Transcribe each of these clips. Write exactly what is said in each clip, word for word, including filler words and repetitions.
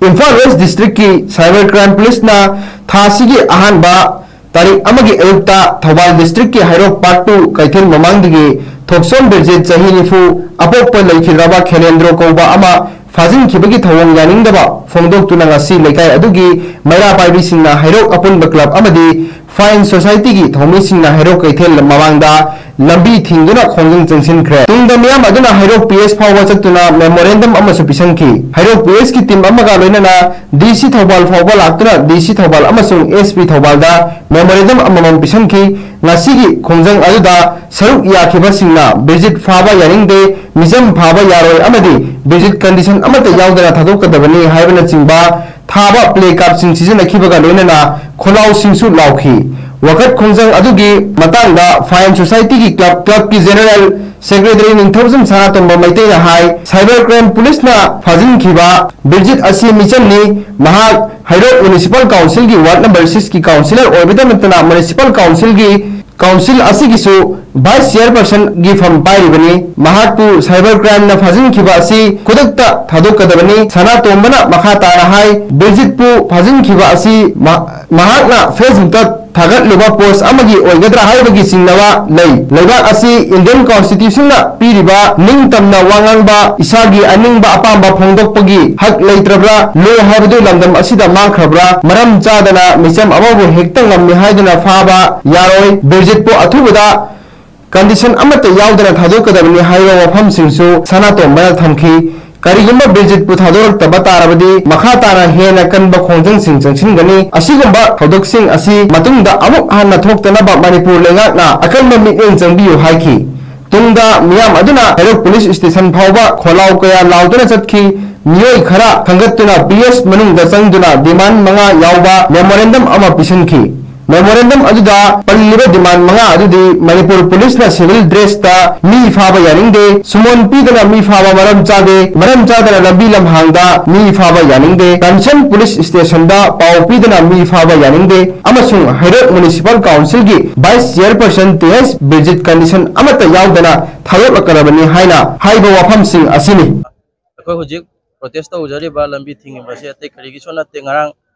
Imphal west ꯗꯤꯁꯇ꯭ꯔꯤꯛꯀꯤ cyber crime ꯄꯨꯂꯤꯁꯅ ꯊꯥ ꯑꯁꯤꯒꯤ ꯑꯍꯥꯟꯕ ꯇꯥꯔꯤꯛ ꯑꯃꯒꯤ ꯑꯌꯨꯛꯇ ꯊꯧꯕꯥꯜ ꯗꯤꯁꯇ꯭ꯔꯤꯛꯀꯤ ꯍꯩꯔꯣꯛ ꯄꯥꯔꯠ ꯇꯨ ꯀꯩꯊꯦꯜ ꯃꯃꯥꯡꯗꯒꯤ ꯊꯣꯛꯆꯣꯝ ꯕꯤꯔꯖꯤꯠ, ꯆꯍꯤ ꯅꯤꯐꯨ, ꯑꯄꯣꯛꯄ ꯂꯩꯈꯤꯗ꯭ꯔꯕ ꯈꯦꯂꯦꯟꯗ꯭ꯔꯣ ꯀꯧꯕ ꯑꯃ ꯐꯥꯖꯤꯟꯈꯤꯕꯒꯤ ꯊꯧꯑꯣꯡ ꯌꯥꯅꯤꯡꯗꯕ ꯐꯣꯡꯗꯣꯛꯇꯨꯅ ꯉꯁꯤ ꯂꯩꯀꯥꯏ ꯑꯗꯨꯒꯤ ꯃꯩꯔꯥ ꯄꯥꯏꯕꯤꯁꯤꯡꯅ ꯍꯩꯔꯣꯛ ꯑꯄꯨꯟꯕ ꯀ꯭ꯂꯕ ꯑꯃꯗꯤ ꯐꯥꯏꯟ ꯁꯣꯁꯥꯏꯇꯤꯒꯤ ꯊꯧꯃꯤꯁꯤꯡꯅ ꯍꯩꯔꯣꯛ ꯀꯩꯊꯦꯜ ꯃꯃꯥꯡꯗ ꯂꯝꯕꯤ ꯊꯤꯡꯗꯨꯅ ꯈꯣꯡꯖꯪ ꯆꯪꯁꯤꯟꯈ꯭ꯔꯦ꯫ ꯇꯨꯡꯗ ꯃꯤꯌꯥꯝ ꯑꯗꯨꯅ ꯍꯩꯔꯣꯛ ꯄꯤ ꯑꯦꯁ ꯐꯥꯎꯕ ꯆꯠꯇꯨꯅ ꯃꯦꯃꯣꯔꯦꯟꯗꯝ ꯑꯃꯁꯨ ꯄꯤꯁꯟꯈꯤ꯫ ꯍꯩꯔꯣꯛ ꯄꯤ ꯑꯦꯁꯀꯤ ꯇꯤꯝ ꯑꯃꯒ ꯂꯣꯏꯅꯅ ꯗꯤ ꯁꯤ ꯊꯧꯕꯥꯜ ꯐꯥꯎꯕ ꯂꯥꯛꯇꯨꯅ ꯗꯤ ꯁꯤ ꯊꯧꯕꯥꯜ ꯑꯃꯁꯨꯡ ꯑꯦꯁ ꯄꯤ ꯊꯧꯕꯥꯜꯗ ꯃꯦꯃꯣꯔꯦꯟꯗꯝ ꯑꯃꯃꯝ ꯄꯤꯁꯟꯈꯤ꯫ ꯉꯁꯤꯒꯤ ꯈꯣꯡꯖꯪ ꯑꯗꯨꯗ ꯁꯔꯨꯛ ꯌꯥꯈꯤꯕꯁꯤꯡꯅ ꯕꯤꯔꯖꯤꯠ ꯐꯥꯕ ꯌꯥꯅꯤꯡꯗꯦ, ꯃꯤꯆꯝ ꯐꯥꯕ ꯌꯥꯔꯣꯏ ꯑꯃꯗꯤ ꯕꯤꯔꯖꯤꯠ ꯀꯟꯗꯤꯁꯟ ꯑꯃꯠꯇ ꯌꯥꯎꯗꯅ ꯊꯥꯗꯣꯛꯀꯗꯕꯅꯤ ꯍꯥꯏꯕꯅꯆꯤꯡꯕ ꯊꯥꯕ ꯄ꯭ꯂꯦ ꯀꯥꯔꯗꯁꯤꯡ ꯁꯤꯖꯤꯟꯅꯈꯤꯕꯒ ꯂꯣꯏꯅꯅ ꯈꯣꯜꯂꯥꯎꯁꯤꯡꯁꯨ ꯂꯥꯎꯈꯤ꯫ ꯋꯥꯀꯠ ꯈꯣꯡꯖꯪ ꯑꯗꯨꯒꯤ ꯃꯇꯥꯡꯗ ꯐꯥꯏꯟ ꯁꯣꯁꯥꯏꯇꯤꯒꯤ ꯀ꯭ꯂꯕ, ꯀ꯭ꯂꯕꯀꯤ ꯖꯦꯅꯔꯦꯜ ꯁꯦꯀ꯭ꯔꯦꯇꯔꯤ ꯅꯤꯡꯊꯧꯖꯝ ꯁꯅꯥꯇꯣꯝꯕ ꯃꯩꯇꯩꯅ ꯍꯥꯏ, ꯁꯥꯏꯕꯔ ꯀ꯭ꯔꯥꯏꯝ ꯄꯨꯂꯤꯁꯅ ꯐꯥꯖꯤꯟꯈꯤꯕ ꯕꯤꯔꯖꯤꯠ ꯑꯁꯤ ꯃꯤꯆꯝꯅꯤ꯫ ꯃꯍꯥꯛ ꯍꯩꯔꯣꯛ ꯃ꯭ꯌꯨꯅꯤꯁꯤꯄꯥꯜ ꯀꯥꯎꯟꯁꯤꯜꯒꯤ ꯋꯥꯔꯗ ꯅꯝꯕꯔ ꯁꯤꯛꯁꯀꯤ ꯀꯥꯎꯟꯁꯤꯂꯔ ꯑꯣꯏꯕꯇ ꯅꯠꯇꯅ ꯃ꯭ꯌꯨꯅꯤꯁꯤꯄꯥꯜ ꯀꯥꯎꯟꯁꯤꯜꯒꯤ, ꯀꯥꯎꯟꯁꯤꯜ ꯑꯁꯤꯒꯤꯁꯨ ꯚꯥꯏꯁ ꯆꯤꯌꯔꯄꯔꯁꯟꯒꯤ ꯐꯝ ꯄꯥꯏꯔꯤꯕꯅꯤ꯫ ꯃꯍꯥꯛꯄꯨ ꯁꯥꯏꯕꯔ ꯀ꯭ꯔꯥꯏꯝꯅ ꯐꯥꯖꯤꯟꯈꯤꯕ ꯑꯁꯤ ꯈꯨꯗꯛꯇ ꯊꯥꯗꯣꯛꯀꯗꯕꯅꯤ꯫ ꯁꯅꯥꯇꯣꯝꯕꯅ ꯃꯈꯥ ꯇꯥꯅ ꯍꯥꯏ, ꯕꯤꯔꯖꯤꯠꯄꯨ ꯐꯥꯖꯤꯟꯈꯤꯕ ꯑꯁꯤ ꯃꯍ-, ꯃꯍꯥꯛꯅ ꯐꯦꯁꯕꯨꯛꯇ ꯊꯥꯒꯠꯂꯨꯕ ꯄꯣꯁ ꯑꯃꯒꯤ ꯑꯣꯏꯒꯗ꯭ꯔꯥ ꯍꯥꯏꯕꯒꯤ ꯆꯤꯡꯅꯕ ꯂꯩ꯫ ꯂꯩꯕꯥꯛ ꯑꯁꯤ ꯏꯟꯗꯤꯌꯟ ꯀꯣꯟꯁꯇꯤꯇ꯭ꯌꯨꯁꯟꯅ ꯄꯤꯔꯤꯕ ꯅꯤꯡꯇꯝꯅ ꯋꯥ ꯉꯥꯡꯕ, ꯏꯁꯥꯒꯤ ꯑꯅꯤꯡꯕ ꯑꯄꯥꯝꯕ ꯐꯣꯡꯗꯣꯛꯄꯒꯤ ꯍꯛ ꯂꯩꯇ꯭ꯔꯕ꯭ꯔꯥ? ꯂꯣ ꯍꯥꯏꯕꯗꯨ ꯂꯝꯗꯝ ꯑꯁꯤꯗ ꯃꯥꯡꯈ꯭ꯔꯕ꯭ꯔꯥ? ꯃꯔꯝ ꯆꯥꯗꯅ ꯃꯤꯆꯝ ꯑꯃꯕꯨ ꯍꯦꯛꯇ ꯉꯝꯃꯤ ꯍꯥꯏꯗꯨꯅ ꯐꯥꯕ ꯌꯥꯔꯣꯏ꯫ ꯕꯤꯔꯖꯤꯠꯄꯨ ꯑꯊꯨꯕꯗ ꯀꯟꯗꯤꯁꯟ ꯑꯃꯠꯇ ꯌꯥꯎꯗꯅ ꯊꯥꯗꯣꯛꯀꯗꯕꯅꯤ ꯍꯥꯏꯕ ꯋꯥꯐꯝꯁꯤꯡꯁꯨ ꯁꯅꯥꯇꯣꯝꯕꯅ ꯊꯝꯈꯤ꯫ ꯀꯔꯤꯒꯨꯝꯕ ꯕꯤꯔꯖꯤꯠꯄꯨ ꯊꯥꯗꯣꯔꯛꯇꯕ ꯇꯥꯔꯕꯗꯤ ꯃꯈꯥ ꯇꯥꯅ ꯍꯦꯟꯅ ꯀꯟꯕ ꯈꯣꯡꯖꯪꯁꯤꯡ ꯆꯪꯁꯤꯟꯒꯅꯤ꯫ ꯑꯁꯤꯒꯨꯝꯕ ꯊꯧꯗꯣꯛꯁꯤꯡ ꯑꯁꯤ ꯃꯇꯨꯡꯗ ꯑꯃꯨꯛ ꯍꯟꯅ ꯊꯣꯛꯇꯅꯕ ꯃꯅꯤꯄꯨꯔ ꯂꯩꯉꯥꯛꯅ ꯑꯀꯟꯕ ꯃꯤꯠꯌꯦꯡ ꯆꯪꯕꯤꯌꯨ ꯍꯥꯏꯈꯤ꯫ ꯇꯨꯡꯗ ꯃꯤꯌꯥꯝ ꯑꯗꯨꯅ ꯍꯩꯔꯣꯛ ꯄꯨꯂꯤꯁ ꯁ꯭ꯇꯦꯁꯟ ꯐꯥꯎꯕ ꯈꯣꯜꯂꯥꯎ ꯀꯌꯥ ꯂꯥꯎꯗꯨꯅ ꯆꯠꯈꯤ꯫ ꯃꯤꯑꯣꯏ ꯈꯔ ꯈꯟꯒꯠꯇꯨꯅ ꯄꯤ ꯑꯦꯁ ꯃꯅꯨꯡꯗ ꯆꯪꯗꯨꯅ ꯗꯤꯃꯥꯟ ꯃꯉꯥ ꯌꯥꯎꯕ ꯃꯦꯃꯣꯔꯦꯟꯗꯝ ꯑꯃ ꯄꯤꯁꯤꯟꯈꯤ꯫ ꯃꯦꯃꯣꯔꯦꯟꯗꯝ ꯑꯗꯨꯗ ꯄꯜꯂꯤꯕ ꯗꯤꯃꯥꯟ ꯃꯉꯥ ꯑꯗꯨꯗꯤ ꯃꯅꯤꯄꯨꯔ ꯄꯨꯂꯤꯁꯅ ꯁꯤꯚꯤꯜ ꯗ꯭ꯔꯦꯁꯇ ꯃꯤ ꯐꯥꯕ ꯌꯥꯅꯤꯡꯗꯦ, ꯁꯨꯃꯣꯟ ꯄꯤꯗꯅ ꯃꯤ ꯐꯥꯕ ꯃꯔꯝ ꯆꯥꯗꯦ, ꯃꯔꯝ ꯆꯥꯗꯅ ꯂꯝꯕꯤ ꯂꯝꯍꯥꯡꯗ ꯃꯤ ꯐꯥꯕ ꯌꯥꯅꯤꯡꯗꯦ, ꯀꯟꯁꯔꯟ ꯄꯨꯂꯤꯁ ꯁ꯭ꯇꯦꯁꯟꯗ ꯄꯥꯎ ꯄꯤꯗꯅ ꯃꯤ ꯐꯥꯕ ꯌꯥꯅꯤꯡꯗꯦ ꯑꯃꯁꯨꯡ ꯍꯩꯔꯣꯛ ꯃ꯭ꯌꯨꯅꯤꯁꯤꯄꯥꯜ ꯀꯥꯎꯟꯁꯤꯜꯒꯤ ꯚꯥꯏꯁ ꯆꯤꯌꯔꯄꯔꯁꯟ ꯇꯤ ꯑꯩꯆ ꯕꯤꯔꯖꯤꯠ ꯀꯟꯗꯤꯁꯟ ꯑꯃꯠꯇ ꯌꯥꯎꯗꯅ ꯊꯥꯗꯣꯛꯂꯛꯀꯗꯕꯅꯤ ꯍꯥꯏꯅ ꯍꯥꯏꯕ ꯋꯥꯐꯝꯁꯤꯡ ꯑꯁꯤꯅꯤ꯫ ꯑꯩꯈꯣꯏ ꯍꯧꯖꯤꯛ ꯄ꯭ꯔꯣꯇꯦꯁ ꯇꯧꯖꯔꯤꯕ ꯂꯝꯕꯤ ꯊꯤꯡꯉꯤꯕꯁꯦ ꯑꯇꯩ ꯀꯔꯤꯒꯤꯁꯨ ꯅꯠꯇꯦ꯫ ꯉꯔꯥꯡ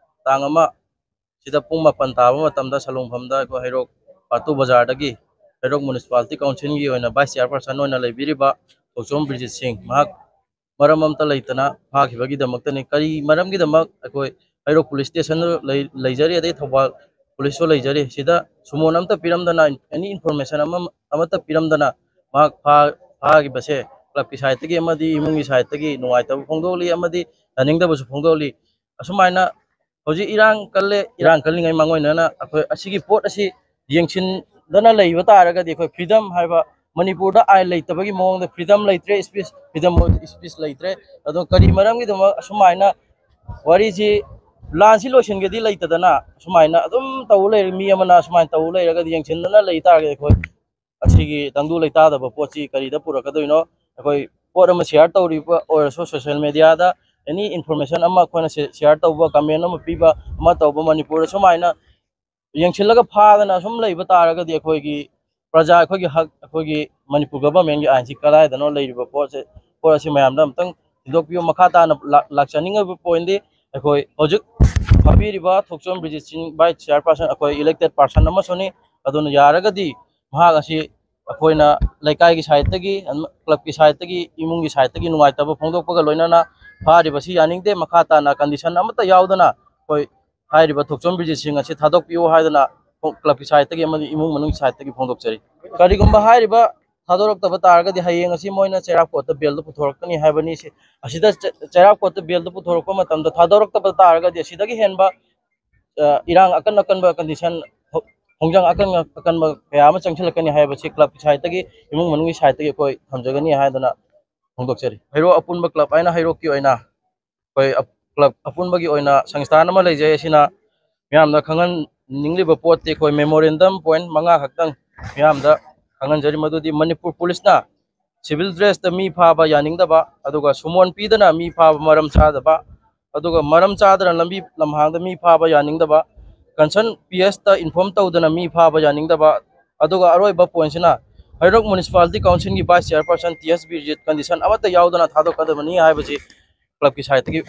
ꯇꯥꯡ ꯑꯃ ꯁꯤꯗ ꯄꯨꯡ ꯃꯥꯄꯟ ꯇꯥꯕ ꯃꯇꯝꯗ ꯁꯂꯨꯡꯐꯝꯗ ꯑꯩꯈꯣꯏ ꯍꯩꯔꯣꯛ ꯄꯥꯇꯨ ꯕꯖꯥꯔꯗꯒꯤ ꯍꯩꯔꯣꯛ ꯃ꯭ꯌꯨꯅꯤꯁꯤꯄꯥꯂꯤꯇꯤ ꯀꯥꯎꯟꯁꯤꯜꯒꯤ ꯑꯣꯏꯅ ꯚꯥꯏꯁ ꯆꯤꯌꯥꯔꯄꯔꯁꯟ ꯑꯣꯏꯅ ꯂꯩꯕꯤꯔꯤꯕ ꯊꯣꯛꯆꯣꯝ ꯕ꯭ꯔꯤꯖꯤꯠ ꯁꯤꯡ, ꯃꯍꯥꯛ ꯃꯔꯝ ꯑꯃꯇ ꯂꯩꯇꯅ ꯐꯥꯈꯤꯕꯒꯤꯗꯃꯛꯇꯅꯤ꯫ ꯀꯔꯤ ꯃꯔꯝꯒꯤꯗꯃꯛ ꯑꯩꯈꯣꯏ ꯍꯩꯔꯣꯛ ꯄꯨꯂꯤꯁ ꯁ꯭ꯇꯦꯁꯟꯗ ꯂꯩ-, ꯂꯩꯖꯔꯤ, ꯑꯗꯩ ꯊꯧꯕꯥꯜ ꯄꯨꯂꯤꯁꯁꯨ ꯂꯩꯖꯔꯤ꯫ ꯁꯤꯗ ꯁꯨꯃꯣꯟ ꯑꯃꯇ ꯄꯤꯔꯝꯗꯅ, ꯑꯦꯅꯤ ꯏꯟꯐꯣꯔꯃꯦꯁꯟ ꯑꯃ ꯑꯃꯠꯇ ꯄꯤꯔꯝꯗꯅ ꯃꯍꯥꯛ ꯐꯥ-, ꯐꯥꯈꯤꯕꯁꯦ ꯀ꯭ꯂꯕꯀꯤ ꯁꯥꯏꯠꯇꯒꯤ ꯑꯃꯗꯤ ꯏꯃꯨꯡꯒꯤ ꯁꯥꯏꯠꯇꯒꯤ ꯅꯨꯡꯉꯥꯏꯇꯕ ꯐꯣꯡꯗꯣꯛꯂꯤ ꯑꯃꯗꯤ ꯌꯥꯅꯤꯡꯗꯕꯁꯨ ꯐꯣꯡꯗꯣꯛꯂꯤ꯫ ꯑꯁꯨꯃꯥꯏꯅ ꯍꯧꯖꯤꯛ ꯏꯔꯥꯡ ꯀꯜꯂꯦ, ꯏꯔꯥꯡ ꯀꯜꯂꯤꯉꯩ ꯃꯥꯡꯑꯣꯏꯅꯅ ꯑꯩꯈꯣꯏ ꯑꯁꯤꯒꯤ ꯄꯣꯠ ꯑꯁꯤ ꯌꯦꯡꯁꯤꯟꯗꯅ ꯂꯩꯕ ꯇꯥꯔꯒꯗꯤ ꯑꯩꯈꯣꯏ ꯐ꯭ꯔꯤꯗꯝ ꯍꯥꯏꯕ ꯃꯅꯤꯄꯨꯔꯗ ꯑꯥꯏꯟ ꯂꯩꯇꯕꯒꯤ ꯃꯑꯣꯡꯗ ꯐ꯭ꯔꯤꯗꯝ ꯂꯩꯇ꯭ꯔꯦ, ꯏꯁꯄꯤꯁ, ꯐ꯭ꯔꯤꯗꯝ ꯑꯣꯐ ꯏꯁꯄꯤꯁ ꯂꯩꯇ꯭ꯔꯦ꯫ ꯑꯗꯣ ꯀꯔꯤ ꯃꯔꯝꯒꯤꯗꯃꯛ ꯑꯁꯨꯃꯥꯏꯅ ꯋꯥꯔꯤꯁꯤ, ꯂꯥꯟꯁꯤ ꯂꯣꯏꯁꯤꯟꯒꯦꯗꯤ ꯂꯩꯇꯗꯅ ꯑꯁꯨꯃꯥꯏꯅ ꯑꯗꯨꯝ ꯇꯧ ꯂꯩꯔꯦ꯫ ꯃꯤ ꯑꯃꯅ ꯑꯁꯨꯃꯥꯏꯅ ꯇꯧ ꯂꯩꯔꯒꯗꯤ, ꯌꯦꯡꯁꯤꯟꯗꯅ ꯂꯩ ꯇꯥꯔꯒꯗꯤ ꯑꯩꯈꯣꯏ ꯑꯁꯤꯒꯤ ꯇꯪꯗꯨ ꯂꯩꯇꯥꯗꯕ ꯄꯣꯠꯁꯤ ꯀꯔꯤꯗ ꯄꯨꯔꯛꯀꯗꯣꯏꯅꯣ? ꯑꯩꯈꯣꯏ ꯄꯣꯠ ꯑꯃ ꯁꯤꯌꯥꯔ ꯇꯧꯔꯤꯕ ꯑꯣꯏꯔꯁꯨ ꯁꯣꯁꯤꯌꯦꯜ ꯃꯦꯗꯤꯌꯥꯗ ꯑꯦꯅꯤ ꯏꯟꯐꯣꯔꯃꯦꯁꯟ ꯑꯃ ꯑꯩꯈꯣꯏꯅ ꯁꯤ-, ꯁꯤꯌꯥꯔ ꯇꯧꯕ, ꯀꯃꯦꯟ ꯑꯃ ꯄꯤꯕ, ꯑꯃ ꯇꯧꯕ, ꯃꯅꯤꯄꯨꯔꯗ ꯁꯨꯃꯥꯏꯅ ꯌꯦꯡꯁꯤꯜꯂꯒ ꯐꯥꯗꯅ ꯑꯁꯨꯝ ꯂꯩꯕ ꯇꯥꯔꯒꯗꯤ ꯑꯩꯈꯣꯏꯒꯤ ꯄ꯭ꯔꯖꯥ, ꯑꯩꯈꯣꯏꯒꯤ ꯍꯛ, ꯑꯩꯈꯣꯏꯒꯤ ꯃꯅꯤꯄꯨꯔ ꯒꯚꯔꯟꯃꯦꯟꯒꯤ ꯑꯥꯏꯟꯁꯤ ꯀꯗꯥꯏꯗꯅꯣ ꯂꯩꯔꯤꯕ ꯄꯣꯠꯁꯦ, ꯄꯣꯠ ꯑꯁꯤ ꯃꯌꯥꯝꯗ ꯑꯝꯇꯪ ꯊꯤꯗꯣꯛꯄꯤꯌꯨ꯫ ꯃꯈꯥ ꯇꯥꯅ ꯂꯥꯛ-, ꯂꯥꯛꯆꯅꯤꯡꯉꯤꯕ ꯄꯣꯏꯟꯗꯤ ꯑꯩꯈꯣꯏ ꯍꯧꯖꯤꯛ ꯐꯥꯕꯤꯔꯤꯕ ꯊꯣꯛꯆꯣꯝ ꯕ꯭ꯔꯤꯖꯤꯠ ꯁꯤꯡ ꯚꯥꯏꯁ ꯆꯤꯌꯥꯔꯄꯔꯁꯟ, ꯑꯩꯈꯣꯏ ꯏꯂꯦꯛꯇꯦꯠ ꯄꯥꯔꯁꯟ ꯑꯃꯁꯨꯅꯤ꯫ ꯑꯗꯨꯅ ꯌꯥꯔꯒꯗꯤ ꯃꯍꯥꯛ ꯑꯁꯤ ꯑꯩꯈꯣꯏꯅ ꯂꯩꯀꯥꯏꯒꯤ ꯁꯥꯏꯠꯇꯒꯤ, ꯀ꯭ꯂꯕꯀꯤ ꯁꯥꯏꯠꯇꯒꯤ, ꯏꯃꯨꯡꯒꯤ ꯁꯥꯏꯠꯇꯒꯤ ꯅꯨꯡꯉꯥꯏꯇꯕ ꯐꯣꯡꯗꯣꯛꯄꯒ ꯂꯣꯏꯅꯅ ꯐꯥꯔꯤꯕꯁꯤ ꯌꯥꯅꯤꯡꯗꯦ꯫ ꯃꯈꯥ ꯇꯥꯅ ꯀꯟꯗꯤꯁꯟ ꯑꯃꯠꯇ ꯌꯥꯎꯗꯅ ꯑꯩꯈꯣꯏ ꯍꯥꯏꯔꯤꯕ ꯊꯣꯛꯆꯣꯝ ꯕ꯭ꯔꯤꯖꯤꯠ ꯁꯤꯡ ꯑꯁꯤ ꯊꯥꯗꯣꯛꯄꯤꯌꯨ ꯍꯥꯏꯗꯅ ꯀ꯭ꯂꯕꯀꯤ ꯁꯥꯏꯠꯇꯒꯤ ꯑꯃꯗꯤ ꯏꯃꯨꯡ ꯃꯅꯨꯡꯒꯤ ꯁꯥꯏꯠꯇꯒꯤ ꯐꯣꯡꯗꯣꯛꯆꯔꯤ꯫ ꯀꯔꯤꯒꯨꯝꯕ ꯍꯥꯏꯔꯤꯕ ꯊꯥꯗꯣꯔꯛꯇꯕ ꯇꯥꯔꯒꯗꯤ ꯍꯌꯦꯡ ꯑꯁꯤ ꯃꯣꯏꯅ ꯆꯩꯔꯥꯛ ꯀꯣꯔꯠꯇ ꯕꯦꯜꯗ ꯄꯨꯊꯣꯔꯛꯀꯅꯤ ꯍꯥꯏꯕꯅꯤ꯫ ꯁꯤ-, ꯑꯁꯤꯗ ꯆ-, ꯆꯩꯔꯥꯛ ꯀꯣꯔꯠꯇ ꯕꯦꯜꯗ ꯄꯨꯊꯣꯔꯛꯄ ꯃꯇꯝꯗ ꯊꯥꯗꯣꯔꯛꯇꯕ ꯇꯥꯔꯒꯗꯤ ꯑꯁꯤꯗꯒꯤ ꯍꯦꯟꯕ, ꯑ, ꯏꯔꯥꯡ ꯑꯀꯟ ꯑꯀꯟꯕ ꯀꯟꯗꯤꯁꯟ, ꯍꯣ-, ꯈꯣꯡꯖꯪ ꯑꯀꯟ ꯑꯀꯟꯕ ꯀꯌꯥ ꯑꯃ ꯆꯪꯁꯤꯜꯂꯛꯀꯅꯤ ꯍꯥꯏꯕꯁꯤ ꯀ꯭ꯂꯕꯀꯤ ꯁꯥꯏꯠꯇꯒꯤ, ꯏꯃꯨꯡ ꯃꯅꯨꯡꯒꯤ ꯁꯥꯏꯠꯇꯒꯤ ꯑꯩꯈꯣꯏ ꯊꯝꯖꯒꯅꯤ ꯍꯥꯏꯗꯅ ꯐꯣꯡꯗꯣꯛꯆꯔꯤ꯫ ꯍꯩꯔꯣꯛ ꯑꯄꯨꯟꯕ ꯀ꯭ꯂꯕ ꯍꯥꯏꯅ ꯍꯩꯔꯣꯛꯀꯤ ꯑꯣꯏꯅ ꯑꯩꯈꯣꯏ ꯑꯞ-, ꯀ꯭ꯂꯕ ꯑꯄꯨꯟꯕꯒꯤ ꯑꯣꯏꯅ ꯁꯪꯁꯊꯥꯟ ꯑꯃ ꯂꯩꯖꯩ꯫ ꯑꯁꯤꯅ ꯃꯤꯌꯥꯝꯗ ꯈꯪꯍꯟꯅꯤꯡꯂꯤꯕ ꯄꯣꯠꯇꯤ ꯑꯩꯈꯣꯏ ꯃꯦꯃꯣꯔꯦꯟꯗꯝ ꯄꯣꯏꯟꯠ ꯃꯉꯥ ꯈꯛꯇꯪ ꯃꯤꯌꯥꯝꯗ ꯈꯪꯍꯟꯖꯔꯤ꯫ ꯃꯗꯨꯗꯤ ꯃꯅꯤꯄꯨꯔ ꯄꯨꯂꯤꯁꯅ ꯁꯤꯚꯤꯜ ꯗ꯭ꯔꯦꯁꯇ ꯃꯤ ꯐꯥꯕ ꯌꯥꯅꯤꯡꯗꯕ, ꯑꯗꯨꯒ ꯁꯨꯃꯣꯟ ꯄꯤꯗꯅ ꯃꯤ ꯐꯥꯕ ꯃꯔꯝ ꯆꯥꯗꯕ, ꯑꯗꯨꯒ ꯃꯔꯝ ꯆꯥꯗꯅ ꯂꯝꯕꯤ ꯂꯝꯍꯥꯡꯗ ꯃꯤ ꯐꯥꯕ ꯌꯥꯅꯤꯡꯗꯕ, ꯀꯟꯁꯔꯟ ꯄꯤ ꯑꯦꯁꯇ ꯏꯟꯐꯣꯔꯝ ꯇꯧꯗꯅ ꯃꯤ ꯐꯥꯕ ꯌꯥꯅꯤꯡꯗꯕ, ꯑꯗꯨꯒ ꯑꯔꯣꯏꯕ ꯄꯣꯏꯟꯠꯁꯤꯅ ꯍꯩꯔꯣꯛ ꯃ꯭ꯌꯨꯅꯤꯁꯤꯄꯥꯂꯤꯇꯤ ꯀꯥꯎꯟꯁꯤꯜꯒꯤ ꯚꯥꯏꯁ ꯆꯤꯌꯥꯔꯄꯔꯁꯟ ꯇꯤ ꯑꯦꯁ ꯕꯤꯔꯖꯤꯠ ꯀꯟꯗꯤꯁꯟ ꯑꯃꯠꯇ ꯌꯥꯎꯗꯅ ꯊꯥꯗꯣꯛꯀꯗꯕꯅꯤ ꯍꯥꯏꯕꯁꯤ clubꯀꯤ sideꯇꯒꯤ